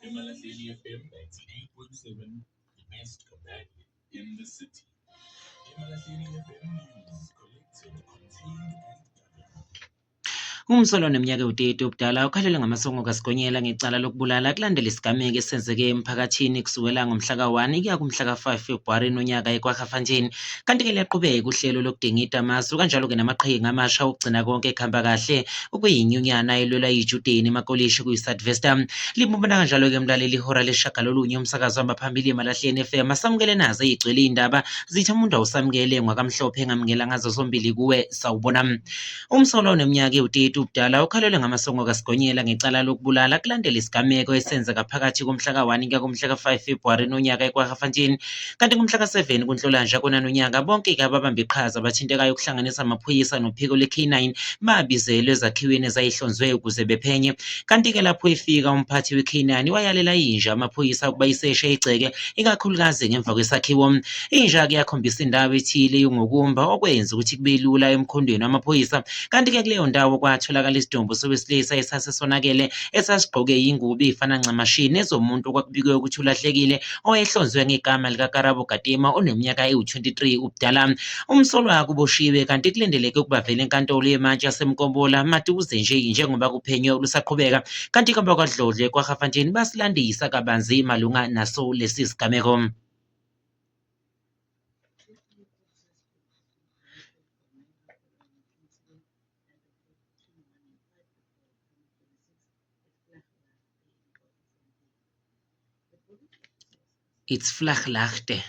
Emalahleni FM 98.7, the best companion in the city. Emalahleni FM news collected, contained and gathered. Umsolwa oneminyaka ewu-30 ubudala ukhalelwe ngamasongo kaSigonyela ngecala lokubulala kulandela isigameko esenzeke emphakathini kusukela ngomhla ka-1 kuya kumhla ka-5 February nonyaka eKwaggafontein. Kanti-ke liyaqhubeka uhlelo lokudingida amasu kanjalo-ke namaqhinga amasha okugcina konke kuhamba kahle okuyinyunyana elwelwa iy'tshudeni emakolishi kuyi-SATVESTA. Libumbana kanjalo-ke mlaleli ihora lesishagalolunye umsakazo ohamba phambili eMalahleni FM. Asamukele nazo ey'gcwele iy'ndaba zithi umuntu awusamukele ngwakamhlophe engamukela ngazo zombili kuwe sawubona. Umsolwa oneminyaka ewu-30 ubudala ukhalelwe ngamasongo kaSigonyela ngecala lokubulala kulandela isigameko esenzeka phakathi komhla ka-1 kuya kumhla ka-5 February nonyaka eKwaggafontein. Kanti ngomhla ka-7 kuNhlolanja kona nonyaka bonke-ke ababamba iqhaza abathintekayo kuhlanganisa amaphoyisa nophiko lwe-K9 babizelwe ezakhiweni ezayihlonzwe ukuze bephenye. Kanti-ke lapho efika umphathi we-K9 wayalela inja amaphoyisa ukuba iseshe igceke ikakhulukazi ngemva kwesakhiwo. Inja-ke yakhombisa indawo ethile yongokumba okwenza ukuthi kube lula emkhondweni wamaphoyisa. Kanti-ke kuleyo ndawo kwatholakala isidumbu sowesilisa esasesonakele esasigqoke ingubo efana ncamashi nezomuntu okwakubikwe ukuthi ulahlekile owayehlonzwe ngegama likaKarabo Gatima oneminyaka ewu-23 ubudala. Umsolwa kuboshiwe kanti kulindeleke ukuba vele enkantolo yemantshi yaseMkombola maduze nje njengoba kuphenywe lusaqhubeka. Kanti kwabakwaDlodlo eKwaggafontein basilandisa kabanzi malunga naso lesi sigameko. It's Vlaglaagte.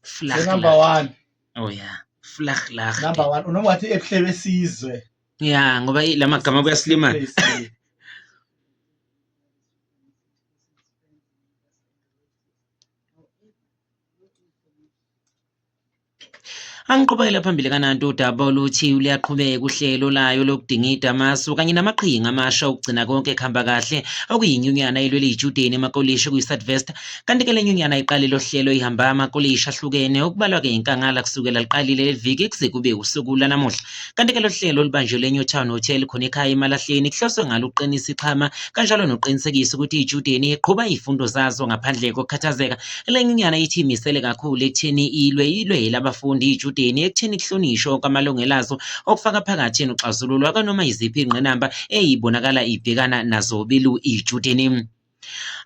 So number 1. Oh yeah, Vlaglaagte. Number 1 unoma wathi ebuhlebe sizwe. Yeah, ngoba lamagama kuyasilima. Angiqhubekela phambili kananti udaba oluthi luyaqhubeka uhlelo layo lokudingida amasu kanye namaqhinga amasha okugcina konke kuhamba kahle okuyinyunyana elwela iy'tshudeni emakolishi okuyi-SATVESTA. Kanti-ke le nyunyana iqale lo hlelo ihamba amakolishi ahlukene okubalwa-ke inkangala kusukela liqalile leli viki kuze kube usuku lanamuhla. Kanti-ke lo hlelo olubanjelwe eNewtown Hotel khona ekhaya eMalahleni kuhloswe ngalo ukuqinisa ixhama kanjalo nokuqinisekisa ukuthi iy'tshudeni iqhuba iy'fundo zazo ngaphandle kokukhathazeka. Le nyunyana ithi imisele kakhulu ekutheni ilwe ilwele abafundi iy'tshudeni ekutheni kuhlonishwe onke amalungelo azo okufaka phakathi nokuxazululwa kwanoma yiziphi iy'ngqinamba eyibonakala ibhekana nazo belu iy'tshudeni.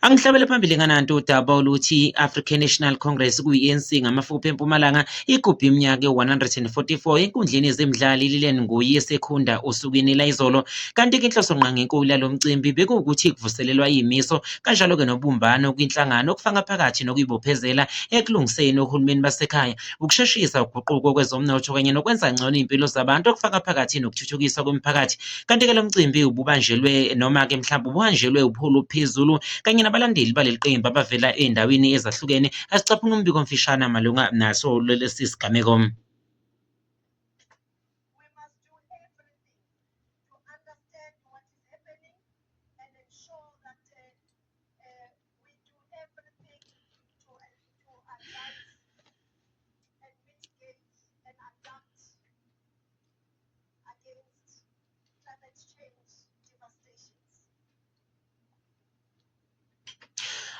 Angihlabele phambili nganantu udaba oluthi i-African National Congress kuyi-ANC ngamafuphi eMpumalanga igubhe iminyaka ewu-144 enkundleni yezemidlalo iLillian Ngoyi eseKhunda osukwini layizolo. Kanti-ke inhlosongqangi enkulu yalo mcimbi bekuwukuthi kuvuselelwa iy'miso kanjalo-ke nobumbano kwinhlangano okufaka phakathi nokuyibophezela ekulungiseni ohulumeni basekhaya, ukusheshisa uguquko kwezomnotho kanye nokwenza ngcono iy'mpilo zabantu okufaka phakathi nokuthuthukiswa kwemiphakathi. Kanti-ke lo mcimbi ububanjelwe noma-ke mhlawumbe ubuhanjelwe ubuholi obuphezulu kanye nabalandeli baleli qembu abavela ey'ndaweni ezahlukene. Asicaphune umbiko omfishane malunga naso lesi sigameko. We must do everything to understand what is happening and ensure that we do everything to advise and mitigate and adapt against climate change devastations.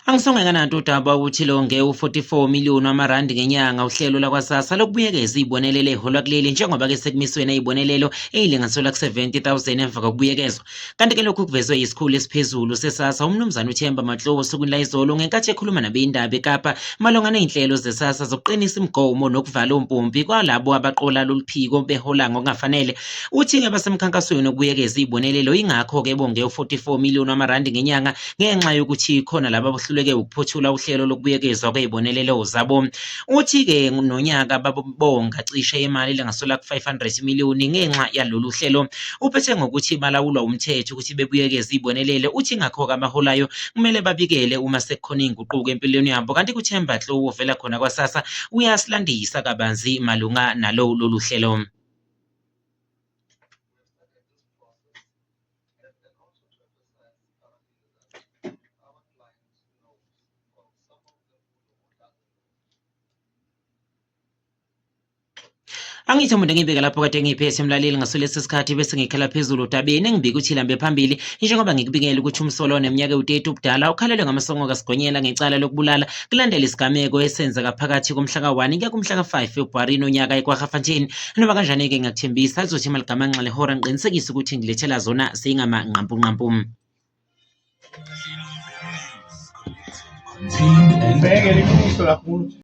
Angisonge kananto udaba ukuthi longe u-44 million wamarandi ngenyanga uhlelo lakwaSASSA lokubuyekeza iy'bonelelo ey'holwa kuleli njengoba-ke sekumiswe ney'bonelelo ey'linganiselwa ku-70 000 emva kokubuyekezwa. Kanti-ke lokhu kuvezwe yisikhulu esiphezulu seSASSA uMnumzane uThemba Matlou osukwini layizolo ngenkathi ekhuluma nabezindaba eKapa malunga ney'nhlelo zeSASSA zokuqinisa imigomo nokuvala ompompi kwalabo abaqola lolu phiko behola ngokungafanele. Uthi-ke basemkhankasweni wokubuyekeza iy'bonelelo yingakho-ke bonge u-44 million wamarandi ngenyanga ngenxa yokuthi khona laba abahluleke ukuphothula uhlelo lokubuyekezwa kwey'bonelelo zabo. Uthi-ke nonyaka babonga cishe imali elingasola ku-500 million ngenxa yalolu hlelo. Uphethe ngokuthi balawulwa umthetho ukuthi bebuyekeze iy'bonelelo. Uthi ngakho-ke abaholayo kumele babikele uma sekukhona iy'nguquko empilweni yabo. Kanti kuThemba Tlou ovela khona kwaSASSA uyasilandisa kabanzi malunga nalo lolu hlelo. Angithi umuntu engibika lapho kade ngiyiphethe mlaleli ngaso lesi sikhathi bese ngikhala phezulu odabeni engibika ukuthi ilambe phambili njengoba ngikubikela ukuthi umsolwa oneminyaka ewu-30 ubudala ukhalelwe ngamasongo kaSigonyela ngecala lokubulala kulandela isigameko esenzeka phakathi komhla ka-1 kuya kumhla ka-5 February nonyaka eKwaggafontein. Noma kanjani-ke ngiyakuthembisa lizothi maligamanxa lehora ngiqinisekise ukuthi ngilethela zona seyingamanqampunqampu. Contained and Bheke liqiniso kakhulu.